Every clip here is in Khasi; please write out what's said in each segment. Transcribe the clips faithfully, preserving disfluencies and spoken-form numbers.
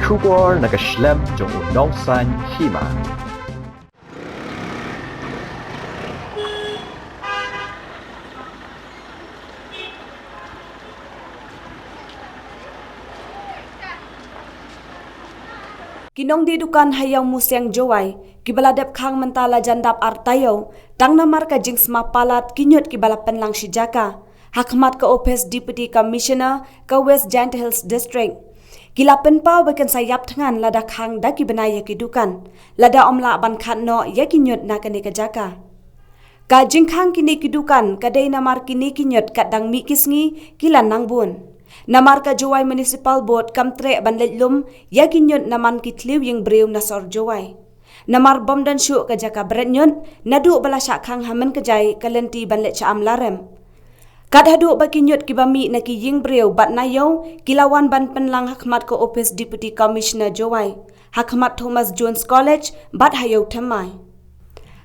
Khubor na ka shlem jong u Nongsaiñ Hima. Ki nongdie dukan ha Ïawmusiang Jowai, kiba la dep khang mynta la jan dap ar taïew, tang namar ka jingsma palat ki ñiut kiba la pynlang shi jaka ha khmat ka ophis Deputy Commissioner ka West Jaintia Hills District. Ki la pynpaw ba kin sa ïap thngan lada khang da ki bnai ïa ki dukan, lada ym lah ban khang noh ïa ki ñiut na kane ka jaka. Ka jingkhang kine ki dukan ka dei namar kine ki ñiut kat dang mih ki sngi ki la nang bun. Namar ka Jowai Municipal Board kam treh ban leit lum ïa ki ñiut na man ki thliew ïing briew na sor Jowai. Namar bym don shuh ka jaka bret ñiut, naduh ba la shah khang ha Mynkyjai ka lynti ban leit sha Amlarem. Kat haduh ba ki ñiut kiba mih na ki ïing briew bad na ïew ki la wan ban pynlang ha khmat ka ophis Deputy Commissioner Jowai, ha khmat Thomas Jones College bad ha Ïew Thymmai.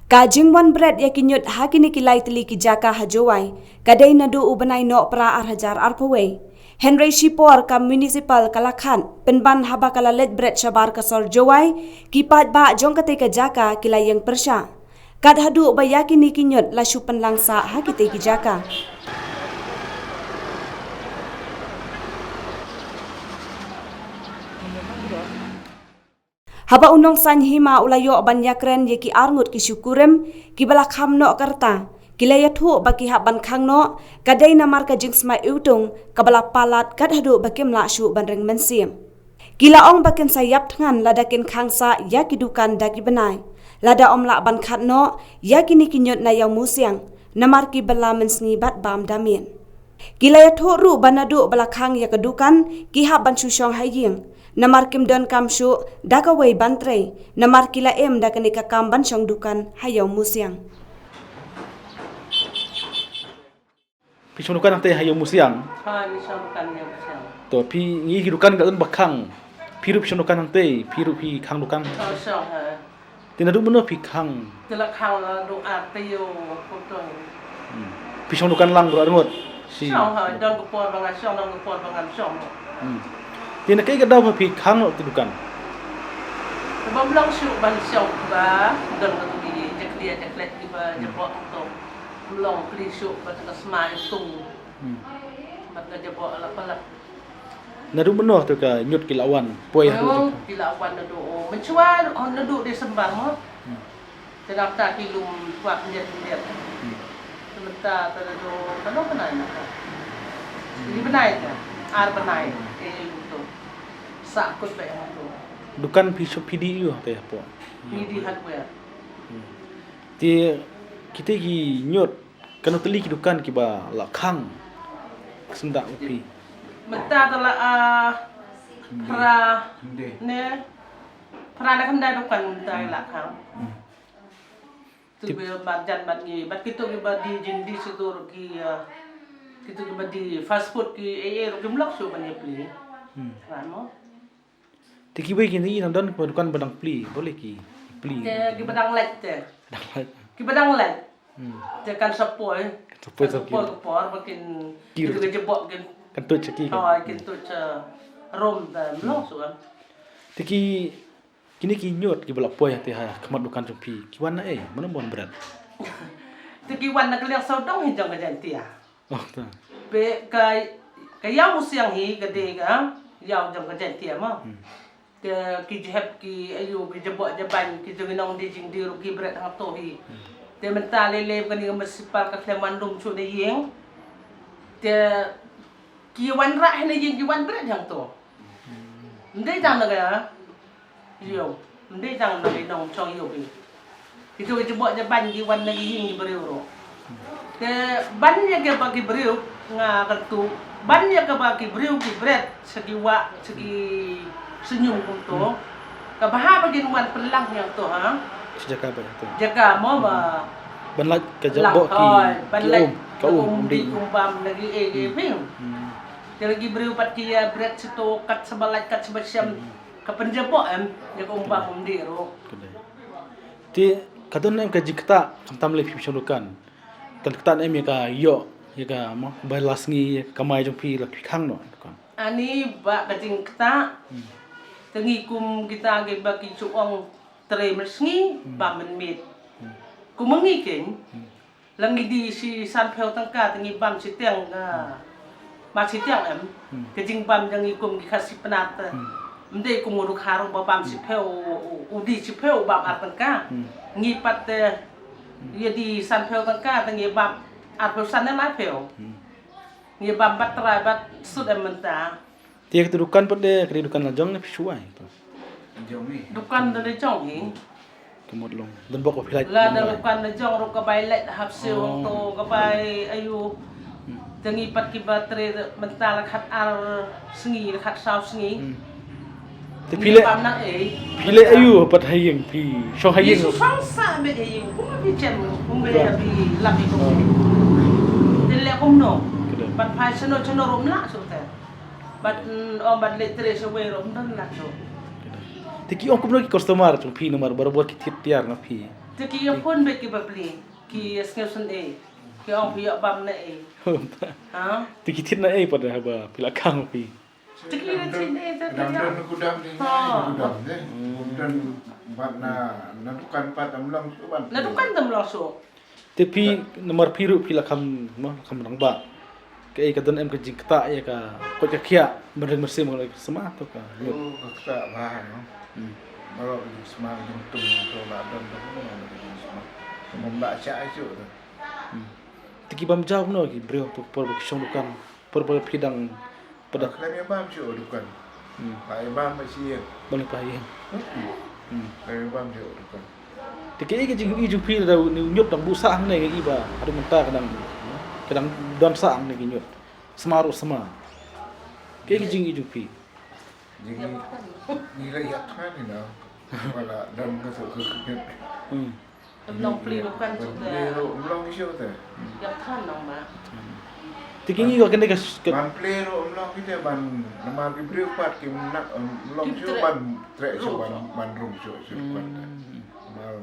Ka jingwan bret ïa ki ñiut ha kine ki lai tylli ki jaka ha Jowai ka dei naduh u bnai Nohprah ar hajar arphew wei. Hynrei shipor ka municipal ka la khang, pynban haba ka la leit bret shabar ka sor Jowai, ki paidbah jong katei ka jaka ki la ïeng pyrshah. Kat haduh ba ïa kine ki ñiut la shu pynlang sah ha kitei ki jaka. Haba u Nongsaiñ Hima u la ïoh ban ïakren ïa ki arngut ki shu kurim, kiba la kham noh ka rta, ki la ïathuh ba ki hap ban khang noh, ka dei namar ka jingsma iwtung kaba la palat kat haduh ba kim lah shuh ban ring mynsiem. Ki la ong ba kin sa ïap thngan lada kin khang sah ïa ki dukan da ki bnai, lada ym lah ban khang noh ïa kine ki ñiut na Ïawmusiang, namar ki bylla mynsngi bad bam da miet. Ki la ïathuh ruh ba naduh ba la khang ïa ka dukan, ki hap ban shu shong ha ïing, namar kim donkam shuh da kawei ban trei, namar ki la im da kane ka kam ban shong dukan ha Ïawmusiang. Phi shong dukan hangtei ha Ïawmusiang? Ha, ngi shong dukan Ïawmusiang. To, phi ngi ki dukan ka don ba khang. Phi ruh phi shong dukan hangtei, phi ruh phi khang dukan. To, shong, ha. Te naduh mynno phi khang? Te la khang naduh ar taïew kumto. Hmm. Phi shong dukan lang baroh arngut? Shong, ha, don ka por ba nga shong, don ka por ba ngam shong. Hmm. Te na kaei ka daw ba phi khang noh te dukan? Te bym long shuh ban shong ba don ka tu ki jakhlia jakhleh kiba jaboh kumto. Long kli shuh bad ka sma iwtung. Hmm. Bad ka jaboh la palat. Naduh mynno te ka ñiut ki la wan poi haduh? Oh, te ki la wan naduh, oh, mynshuwa, oh, naduh December mo. Hmm. Te nangta ki lum kwah pynjot pynjot. Hmm. Te mynta te naduh, kano bnai nangta? Hmm. Ni bnai te, ar bnai. Hmm. Eh, to. Sa kut ba ïa to. Dukan phi shop phi die ïa te hapoh? Phi die hardware. Hmm. Te kita ki ñiut Kano tylli ki dukan kiba la khang syndah u phi? Mynta te la, ah, phra ne, phra ne khyndai dukan mynta la khang. Hmm. Tu be marjan bad ngi, bad kito kiba die jingdie shuh ruh ki, ah, kito kiba die fast food ki, eh, eh, ruh kim lah shuh ban ïa plie. Hmm. Phra mo. Te kiwei ki ngi nang don kiba dukan ba dang plie, balei ki plie? Te kiba dang lait te. Dang lait. Kiba dang lait. Hmm. Te kan sa poi. Kan sa poi, kan sa poi ki por ba kin ki, ki jaboh kin. Kan tuid sha ki kan. Oh, kin tuid sha rum te, hmm, long shuh. Te ki, kine ki ñiut kiba la poi te ha khmat dukan jong phi, ki wan na ei, mano ba wan bret? Te ki wan na ka liang sawdong hi jong ka Jaintia. Oh, ta. Peit ka, ka Ïawmusiang hi ka dei ka ïaw jong ka Jaintia mo. Hmm. Te ki jhep ki ayu ki jaboh jaban ki jong ki nongdie jingdie ruh ki bret hangto hi. Hmm. Te mynta lei lei kane ka municipal ka khlem wan lum shuh na ïing. Te ki wan rah na ïing ki wan bret hangto. Hmm. Ym dei tang na ka Ïew, ym dei tang na ki nongshong ïew phi. Kito ki jaboh jaban ki wan na ki ïing ki briew ruh. Te ban ïa kaba ki briew nga kyntu, ban ïa kaba ki briew ki bret sha ki wah, sha ki shñiuh kumto. Hmm. Kaba hap ba kin wan pynlang ïa to ha. Sha jaka ba ïa to. Jaka mo ba. Hmm. Ban lait ka jaboh ki, oh, ban lait ki um, ka um, um dih um bam na ki ei ei phi. Hmm. Te la ki briew pat ki ïa bret sha to kat shaba lait kat shaba shem. Hmm. Ka pynjaboh em, ïa ka um bam um dih ruh. Ka dei. Te ka don em ka jingktah, khamtam lei phi shong dukan. Kan ktah em ïa ka ïoh, ïa ka mo, ba la sngi, ïa ka kamai jong phi la phi khang noh dukan. Ani ba ka jingktah. Hmm. Te ngi kum kita kiba ki ju ong trei mynsngi, bam mynmiet. Kum ngi keiñ, la ngi die shi sanphew tyngka te ngi bam shi tiang, ah, ma shi tiang em. Ka jingbam jong ngi kum ki Khasi Pnar te. Ym dei kum u Dkhar ba bam shiphew, u, u die shiphew bam ar tyngka. Ngi pat te, ïa die sanphew tyngka te ngi bam arphew san ne laiphew. Ngi bam bad trai bad sut em mynta. Te kata dukan pat de, ka dei dukan la jong ne phi shu ai to? Dukan da la jong hi. Ka mut long. Don bok phi lait. La da dukan la jong ruh ka bai lait hap siew to ka bai ayu. Te ngi pat kiba trei mynta la khat ar sngi, la khat saw sngi. Te phi leh, phi leh ayu pat ha ïing, phi shong ha ïing? Shong sa met ha ïing, kumba phi jem, kumba phi lap ïa kumno. Te leh kumno. Pat phai shano shano ruh ym lah shuh te. Bad, mm, ong bad leit trei shawei ruh ym don lad shuh. Te ki ong kumno ki customer jong phi namar barabor ki thied tiar na phi? Te ki ïa phone beit kiba plie, ki ïa sngew sngewsih. Ki ong phi ïoh bam ne ei. Ha? Te ki thied na ei pat haba phi la khang phi? Te ki la thied ne ei te ki ïa. Dang don gudam ne, gudam ne. Gudam bad na, na dukan pat ym long shuh ban. Na dukan ym long shuh. Te phi, namar phi ruh phi la kham, mo, la kham rangbah. Kaei ka don em ka jingktah ïa ka koit ka khiah, mynrin mynsiem ka sma to ka ñiut? Oh, ka ktah bha, no. Hmm. Baroh ka jingsma ka jingtum to la don to, no, ka jingsma. Ka bym lah shah shuh to. Hmm. Te ki bam jaw, no, ki briew to por ba ki shong dukan. Por ba phi dang pdeng. Khlem ïa bam shuh dukan. Hmm. Pha ïa bam ba shi ïing. Ba leh pha ïing. Hmm. Khlem ïa bam shuh dukan. Te kaei ka jingïohi jong phi lada une u ñiut dang buh sah hangne, kaei ba haduh mynta ka dang, ka dang don sah hangne ki ñiut. Sma ruh sma. Kaei ka jingïohi jong phi? Jingïohi, ngi la ïap thngan ïa u. Ba la don ka shuh ka ñiut. Hmm. Ym long plie ruh kan shuh te. Plie ruh ym long shuh te. Ïap thngan nong ma. Te ki ngi ko kane ka s-, ka ban plie ruh ym long ki te ban namar ki briew pat ki mnak ym long shuh ban treh shuh ban, ban rung shuh shuh pat te. Mal.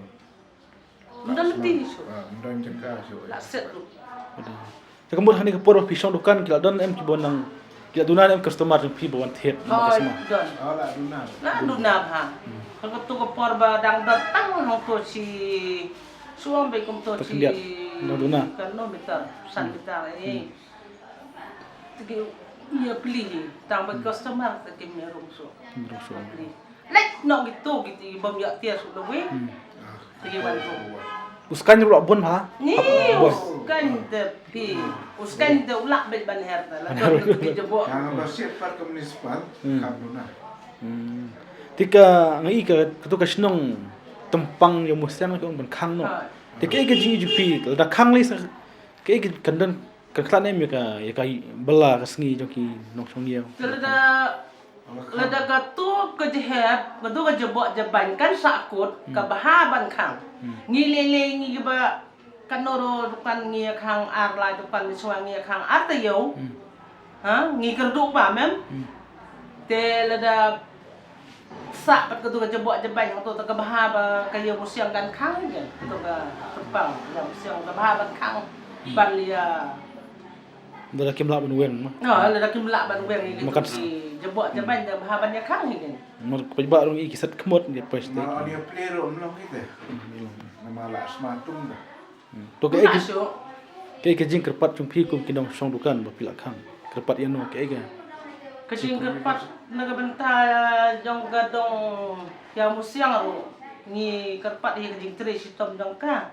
Ym don lynti shuh. Ah, ym don jaka shuh. La set ruh. Te ka mut hangne ka por ba phi shong dukan ki la don em kiba nang, ki la duna em customer jong phi ba wan thied na ka sma? Don. Oh, la duna. La duna bha. Hmm. Ka to ka por ba dang don tang hangto shi, shu ong beit kumto shi, dang duna, kano meter, san meter, eh. Te ki ïa plie hi tang ba customer te kim ïa rung shuh. Kim rung shuh. Leit noh kito kito bym ïoh tiar shuh lawei. Hmm. Te ki wan rung. U skaiñ ruh la bun ha? Ni, u skaiñ te phi. U skaiñ te u lah beit ban her te. La don ki jaboh. Tang ba siat pat ka municipal, hmm, kam duna. Hmm. Te ka ngi ka, kato ka shnong Tympang Ïawmusiang ka ong ban khang noh. Ha. Te kaei ka jingïohi jong phi, lada khang lei sa kaei ka, kan don, kan khlad ne em ïa ka, ïa ka bylla ka sngi jong ki nongshong ïew? Te lada, lada kato ka jhep, kato ka jaboh jabain kan sah kut, hmm, ka bha ban khang. Hmm. Ngi lei lei ngi kiba katno ruh dukan ngi ïa khang ar, lai dukan ngi shuwa ngi ïa khang ar taïew. Hmm. Ha, ngi kyrduh bam em. Hmm. Te lada sah pat kato ka jaboh jabain hangto te ka bha ba ka Ïawmusiang kan khang ïa kato ka Tympang Ïawmusiang ka bha ban khang. Hmm. Ban ïa. Lada kim lah ban weng ma. No, lada kim lah ban weng ïa kato ki jaboh jabain te bha ban ïa khang ïa. Mar ka paidbah ruh ngi ki set khmut ngi pes te. Mar ïa plie ruh ym long ki te. Namar la sma tum da. Hmm. To kaei ka, kaei ka jingkyrpad jong phi kum ki nongshong dukan ba phi la khang? Kyrpad ïano kaei ka? Ka jingkyrpad na ka bynta jong ka dong Ïawmusiang ruh ngi kyrpad ïa ka jingtrei shitom jong ka.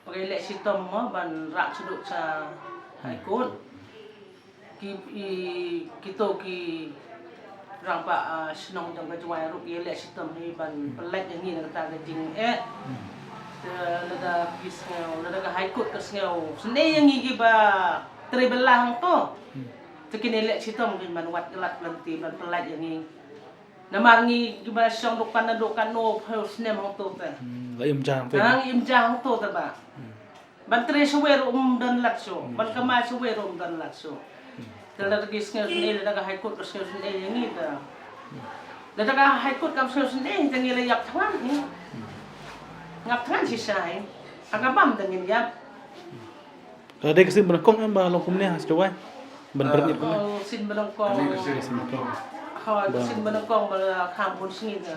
Ba ka leh shitom mo ban rah shuh sha High Court. Ki, i, kito ki rangbah, ah, shnong jong ka Jowai ruh ki leh shitom hi ban pyllait ïa ngi na kata ka jingeh. Te lada ki sngew, lada ka High Court ka sngew sngewsynei ïa ngi kiba trei bylla hangto, te kin leh shitom kin ban wad lad lynti ban pyllait ïa ngi. Namar ngi kiba shong dukan na dukan no phew snem hangto te. Hmm, la im ja hangto. Ha, ngi im ja hangto te ba. Hmm. Ban trei shawei ruh ym don lad shuh. Hmm. Ban kamai shawei ruh ym don lad shuh. Hmm. Te lada ki sngewsynei, lada ka High Court ka sngewsynei ïa ngi te. Hmm. Lada ka High Court kam sngewsynei te ngi la ïap thngan hi. Hmm. Ngap thngan shisha hi. Ha ka bam te ngin ïap. Ka dei ka sien ba nyngkong em ba long kumne ha Jowai? Ban bret ïa kumne. Oh, sien ba nyngkong. Sien ba nyngkong. Oh, sien ba nyngkong ba la khang bun sngi te.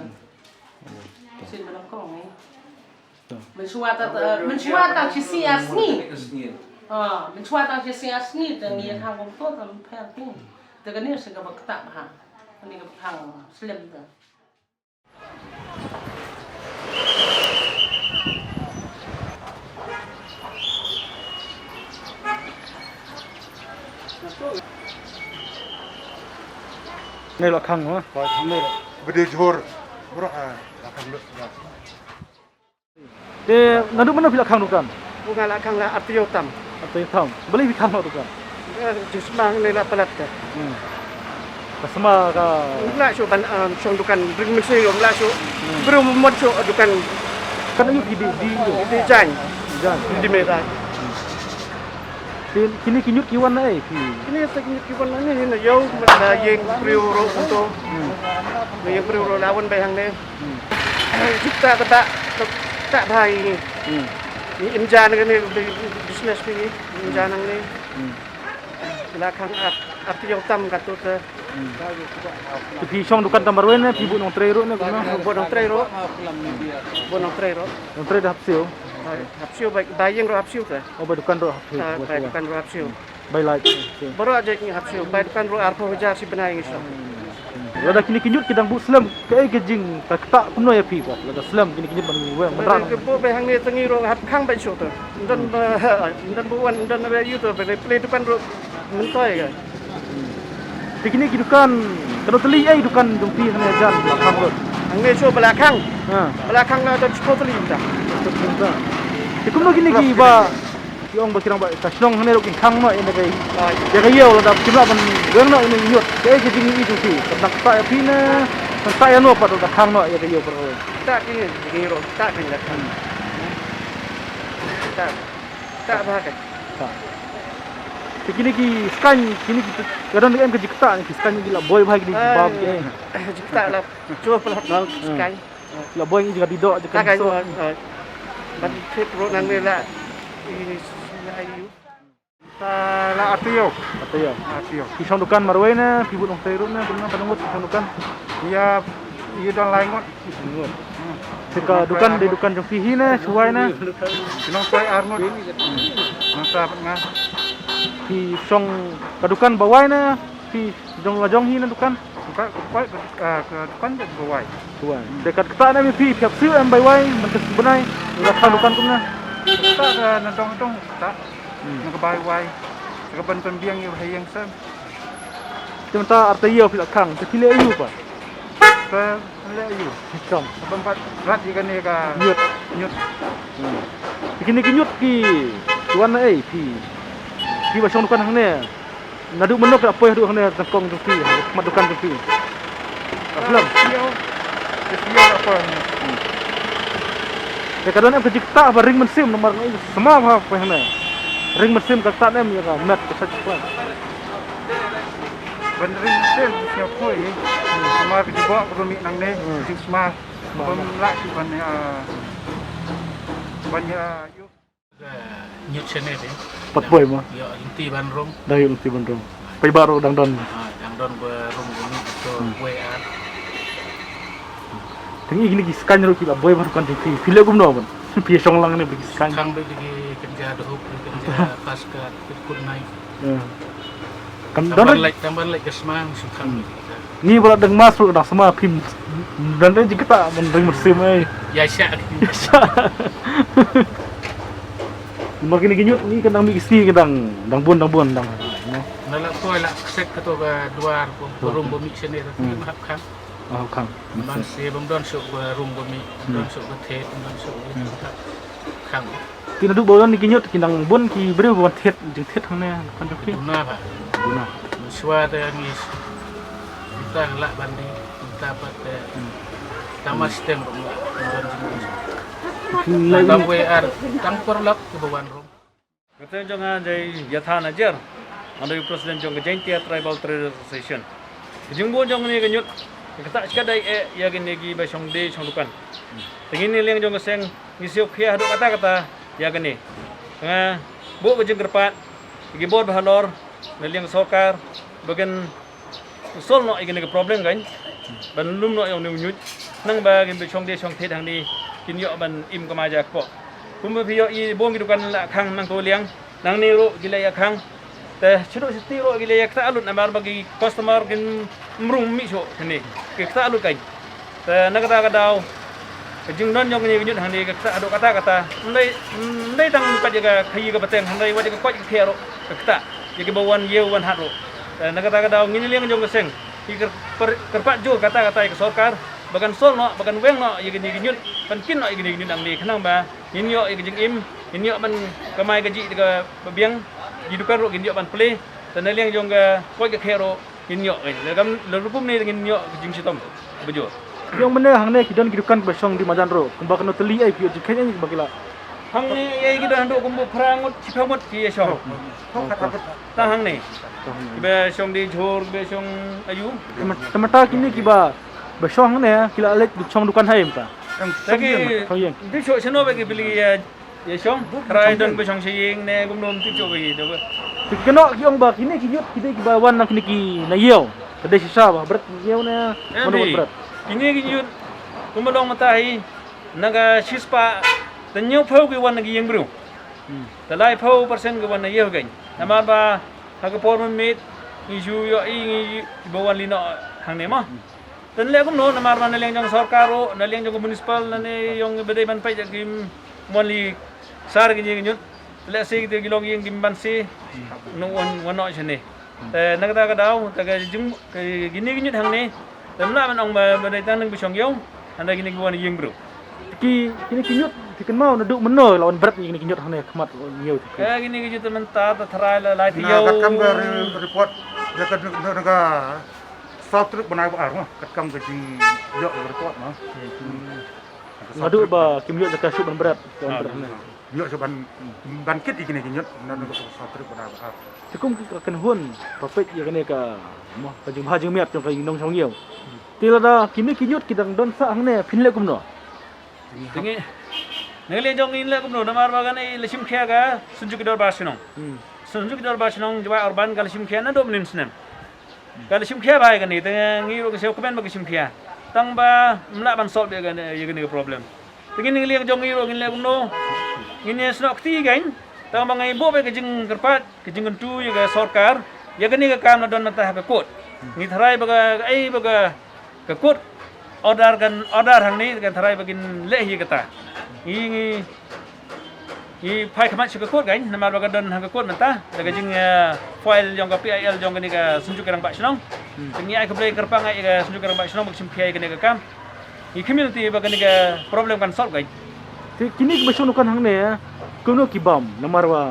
Sien ba nyngkong ni. Mynshuwa ta, mynshuwa ta shi sngi ar sngi. Ah, mynshuwa ta shi sngi ar sngi te ngi khang kumto te pher ki. Te kane sien kaba ktah bha. Kane kaba khang slem te. Nei la khang ma? Ba khang nei la. Bede jhur. Bro, ah, la khang lut. Te naduh mynno phi la khang dukan? Nga la khang la ar taïew tam. Ar taïew tam. Balei phi khang noh dukan? Eh, jingstad ne la palat te. Hmm. Customer ka. Ym lah shuh ban, um, shong dukan ring mynsiem, ym lah shuh. Hmm. Briew mot shuh dukan. Kan aïu phi, dei, dei, dei jaiñ. Jaiñ. Dei mera. Te kine ki ñiut ki wan na ei phi? Kine te ki ñiut ki wan na ne, na ïew, na ïing briew ruh kumto. Hmm. Na ïing briew ruh la wan beit hangne. Hmm. Jingktah kata, kata bha ïa ngi. Hmm. Ngi im ja nangne, business ngi im ja nangne. Hmm. La khang ar, ar taïew tam katto te. Hmm. Te phi shong dukan tang marwei ne, phi bud nongtrei ruh ne kumno? Bud nongtrei ruh. Bud nongtrei ruh. Nongtrei da hap siew? Hap siew, bai, bai ïing ruh hap siew te. Oh, bai dukan ruh hap siew. Ah, bai dukan ruh hap siew. Bai lait. Baroh jait ngi hap siew, bai dukan ruh arphew hajar shi bnai ngi shong. Lada kine ki ñiut ki dang bud slem, kaei ka jing, ka ktah kumno ïa phi pat? Lada slem kine ki ñiut ban weng ban rang. Ki bud beit hangne te ngi ruh hap khang beit shuh te. Ym don ba, ym don ba wan, ym don ba ïoh te, ba leit plie dukan ruh myntoi ka. Te kine ki dukan, katno tylli ei dukan jong phi hangne jan ba la khang ruh? Hangne shuh ba la khang. Ha. Ba la khang la don shiphew tylli mynta. Te kumno kine ki ba Ki ong ba ki rangbah ka shnong hangne ruh kin khang noh ïa ka, ïa ka ïew lada kim lah ban weng noh ïa ka ñiut. Kaei ka jingïohi jong phi? Kan dang ktah ïa phi ne kan ktah ïano pat lada khang noh ïa ka ïew baroh? Ktah kine, kine ruh ktah kine lada khang. Ktah, ktah bha ka. Ktah. Te kine ki skaiñ, kine ki, ka don em ka jingktah ne ki skaiñ ki la boi bha kine ki bam ki. Jingktah la jur palat nong skaiñ. La boi ngi jingkadidoh jingkadidoh. Ka kai ruh, eh. Ban tip ruh nangne la. I, i, i. Ta la ar taïew. Ar taïew. Ar taïew. Phi shong dukan marwei ne, phi bud nongtrei ruh ne, kumno, katno ngut phi shong dukan? Ïa, ïa don lai ngut. Ngut. Hmm. Te ka dukan dei dukan jong phi hi ne, shuwa ne? Ki nongtrei ar ngut. Hmm. Nongtrei bad nga. Phi shong ka dukan ba wai ne? Phi jong la jong hi na dukan? Ka, ka, ka, ah, ka dukan de ba wai. Ba wai. Te kat ktah ne em ïa phi, phi hap siew em bai wai mynta ka bnai. La khang dukan kumne. Ktah ka na dong dong ktah. Hmm. Na ka bai wai. Ka ban pynbiang ïa ba ha ïing sem. Te mynta ar taïew phi la khang, te phi leh aïu pat? Te leh aïu? Kam. Bym pat rat ïa kane ka ñiut. Ñiut. Hmm. Te kine ki ñiut ki wan na ei phi? Phi ba shong dukan hangne. Naduh mynno ka la poi haduh hangne tang kong jong phi, mat dukan jong phi? Ka slem. Ka siew. Ka siew la poi. Hmm. Te ka don em ka jingktah ba ring mynsiem namar ngi sma ba poi hangne. Ring mynsiem ka ktah ne em ïa ka met ka sait ka poi. Ban ring mynsiem ka siew poi. Namar ka jingboh ka ba mih nangne, hmm, jingsma. Sma. Bym lah shuh ban ïa, ban ïa, ïoh. Ka ñiut shane te. Pat poi mo? Ïoh lynti ban rung. Dang ïoh lynti ban rung. Paidbah ruh dang don. Ah, dang don ba rung ba mih to, hmm, wei ar. Te ngi kine ki skaiñ ruh ki la boi ba dukan jong phi. Phi leh kumno ban? Phi shong lang ne ba ki skaiñ. Khang beit ki kynja dhup, ki kynja paska, ki kut nai. Hmm. Kan don leit, tang ban leit ka sma, shu khang. Hmm. Ngi ba la dang mas ruh dang sma phim. Don dei jingktah ban ring mynsiem ei. Ïa sha. Ïa sha. Namar kine ki ñiut ngi kan dang mih ki sngi kan dang, dang bun, dang bun, dang. Na la poi la ksek kato ka duar, ka rung ba mih shane, hmm, hap khang. Oh, khang. Ban se bym don shuh ba rung ba mih, bym don shuh ba thied, bym don shuh ba, hmm, hap khang. Te naduh ba don ki ñiut ki dang bun ki briew ban thied, jingthied hangne kan jong phi? Duna ba. Duna. Mynshuwa te ngi mynta lah ban dih, mynta pat te. Hmm. Tang ma stem ruh lah ban dih. Hmm. Tang wei ar, tang paralok ki ba wan ruh. Ka kyrteng jong nga dei Yathan Ajer. Nga dei president jong ka Jaintia Tribal Traders Association. Ka jingbun jong kane ka ñiut ka ktah shikatdei eh ïa kine ki ba shong die shong dukan. Te ngi na liang jong ka seng ngi siew khia haduh katta katta ïa kane. Nga buh ka jingkyrpad ïa ki bor ba halor na liang sorkar ba kin solve noh ïa kane ka problem kan, ban lum noh ïa une u ñiut, nangba kin ba shong die shong thied hangne, kin ïoh ban im kamai ja kpoh. Kumba phi ïohi bun ki dukan la khang nangto liang, nangne ruh ki la ïa khang. Te shaduh shati ruh ki la ïa ktah lut namar ba ki customer kin ym rung mih shuh hangne, ki ktah lut kan. Te na kata ka daw, ka jingdon jong kane ka ñiut hangne ka ktah haduh katta katta. Ym dei, ym dei tang pat ïa ka khaïi ka pateng, hynrei wat ïa ka koit ka khiah ruh ka ktah, ïa kiba wan ïew wan hat ruh. Te na kata ka daw, ngi na liang jong ka seng, ngi kyr-, pyr-, kyrpad jur katta katta ïa ka sorkar ba kan solve noh, ba kan weng noh ïa kane ka ñiut, ban kin noh ïa kane ka ñiut hangne, khnang ba ngin ïoh ïa ka jingim, ngin ïoh ban kamai kajih da kaba biang, ki dukan ruh kin ïoh ban plie. Te na liang jong ka koit ka khiah ruh ngin ïoh, eh, lada kam, lada kum ne ngin ïoh ka jingshitom ba jur. Ïong mynne hangne ki don ki dukan ba shong die majan ruh, kumba kano tylli ai phi ïoh jingkheiñ ai ba ki la. Hangne ïa ki don haduh kumba phra ngut, shiphew ngut ki ïa shong. Oh, oh. Tang hangne. Tang hangne. Kiba shong die jhur, kiba shong aïu. Tama-, tamata kine kiba, ba shong hangne ki la leit shong dukan ha ïing ta. Em, ta ki, shong ïing. Tip shuh shano ba ki plie ïa Ïa shong, trai don ba shong sha ïing ne kumno, ym tip shuh ba ki da ba. Te ki kynnoh ki ong ba kine ki ñiut ki dei kiba wan na kine ki na ïew. Ka dei shisha ba bret ïew ne. Em, mano ba bret. Kine ki ñiut kumba long mynta hi, na ka shispah te hynñiewphew ki wan na ki ïing briew. Hmm. Te laiphew percent ki wan na ïew kein. Namar ba ha ka por mynmiet ngi shu ïohi ngi ba wan lino hangne mo. Hmm. Te ngi leh kumno namar ba na liang jong sorkar ruh, na liang jong ka municipal, na ne jong ba dei ban peit ki mon li sar ki ñiut. Lehse ki te ki long ïing ki ban se, no wan, wan noh shane. Te na kata ka daw, te ka jing, ka kine ki ñiut hangne, te mla ban ong ba, ba dei tang nang ba shong ïew, hynda kine ki wan ïing briew. Ki, kine ki ñiut, ki kynmaw naduh mynno la wan bret kine ki ñiut hangne khmat ïew. Eh, kine ki ñiut te mynta te tharai la lai ti ïew. Katkam ka re-, report, ïa ka, ka, ka, Saw tarik bnai ba ar ma, katkam ka jingïoh report ma. Naduh ba kim ïoh jaka shuh ban bret, ban bret ne. Ïoh shuh ban, ban kit ïa kine ki ñiut, naduh ba saw tarik bnai ba ar. Te kum ka kynhun, ba peit ïa kane ka, mo, ka jingbha jingmiat jong ka nongshong ïew. Te lada kine ki ñiut ki dang don sah hangne, phin leh kumno? Te ngi, ngi leh jong ngi leh kumno, namar ba kane la shim khia ka Synjuk ki Dorbar Shnong. Hmm. Synjuk ki Dorbar Shnong Jowai Urban ka la shim khia naduh mynnin snem. Ka la shim khia bha ïa kane, te ngi ruh ngi sngewkmen ba ka shim khia. Tang ba ym lah ban solve ïa kane, ïa kane ka problem. Te ngin, ngi liang jong ngi ruh ngin leh kumno. Ngin ïa snoh kti kein. Tang ba ngi buh beit ka jingkyrpad, ka jingkyntu ïa ka sorkar. Ïa kane ka kam la don mynta ha ka court. Ngi tharai ba ka, kaei ba ka Ka court order kan order hangne kan tharai ba kin leh hi kata. Ngi, ngi, ngi phai khmat sha ka court kan namar ba ka don ha ka court mynta da ka jing, eh, file jong ka P I L jong kane ka Synjuk ki Rangbah Shnong. Hmm. Te ngi ai khublei kyrpang ïa ka Synjuk ki Rangbah Shnong ba ka shim khia ïa kane ka kam. Ngi khmih lynti ba kane ka problem kan solve kan. Te kine kiba shong dukan hangne, eh, kumno ki bam namar ba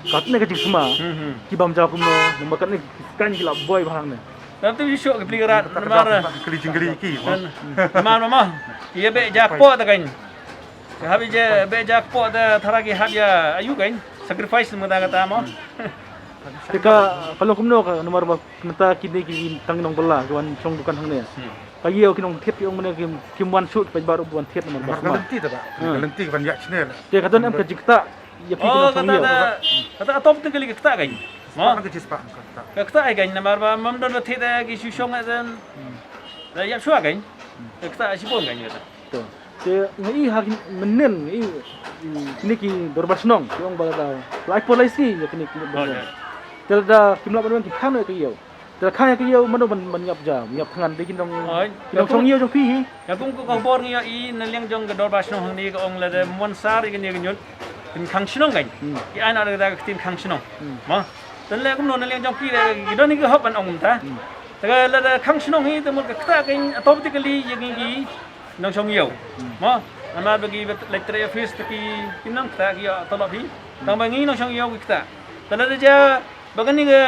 katne ka jingsma. Hmm, hmm. Ki bam ja kumno namar katne ki kan ki la boi ba hangne. Namar tu ïa shuh ki pli rat namar. Kali jingkali ki. Namar mama. Ïa beh ja kpoh ta kan. Ka hap ïa beh ja kpoh ta tharai ki hap ïa ayu kan. Sacrifice mynta kata mo. Te ka, ka long kumno ka namar ba mynta kine ki tang nongbylla ki wan shong dukan hangne. Hmm. Ka ïew ki nongthied ki ong mynne kim, kim wan shuh ki paidbah ruh wan thied namar ba. Namar ka lynti ta ba. Hmm. Ka lynti ban ïa channel. Te ka don em ka jingktah. Ïa phi ki nongshong ïew. Oh, kata, kata automatically ka ktah kan. Spah ka jispah ka ktah. Ka ktah kan namar ba mam don ba thied ki shu shong kan. Da ïap shuwa kan. Ka ktah shibun kan kata. To. Te ngi i ha ki mynnin ngi i kine ki dorbar shnong ki ong ba da lai por lai sngi ïa kine ki dorbar shnong. Te da kim lah ban wan ki khang ïa ka ïew. Te la khang ïa ka ïew mano ban, ban ïap ja, ïap thngan de ki nong, ki nongshong ïew jong phi hi. Ïa kum ka khubor ngi ïohi na liang jong ka dorbar shnong hangne ka ong lada mon sar ïa kane ka ñiut kin khang shnong kan. Hmm. Ki ai noh da ka ktien khang shnong. Hmm. Mo. Te leh kumno na liang jong phi de ki don hi ka hok ban ong kumta. Hmm. Te ka lada khang shnong hi te mut ka ktah kan automatically ïa ngi ki nongshong ïew. Hmm. Mo. Namar ba ki leit trei office te ki, ki nang ktah ki ïoh tolop hi. Tang ba ngi nongshong ïew ki ktah. Te lada ja Ba kane ka,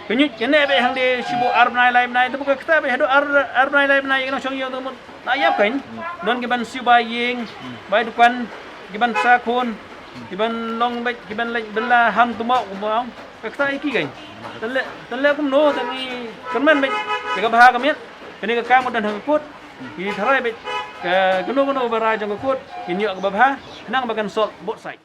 ka ñiut kane beit hangne shibun ar bnai lai bnai, te ba ka ktah beit haduh ar, ar bnai lai bnai, ïa ka nongshong ïew te mut la ïap kan. Don ki ban siew bai ïing, bai dukan, ki ban sa khun, ki ban long beit, ki ban leit bylla hang tumau kumno. Ka ktah ïa ki kan. Te leh, te leh kumno te ngi kyrmen beit ïa ka bha ka miat. Kane ka kam ka don ha ka court. Ngi tharai beit ka kano kano ba rai jong ka court, ngin ïoh kaba bha, khnang ba kan solve both side.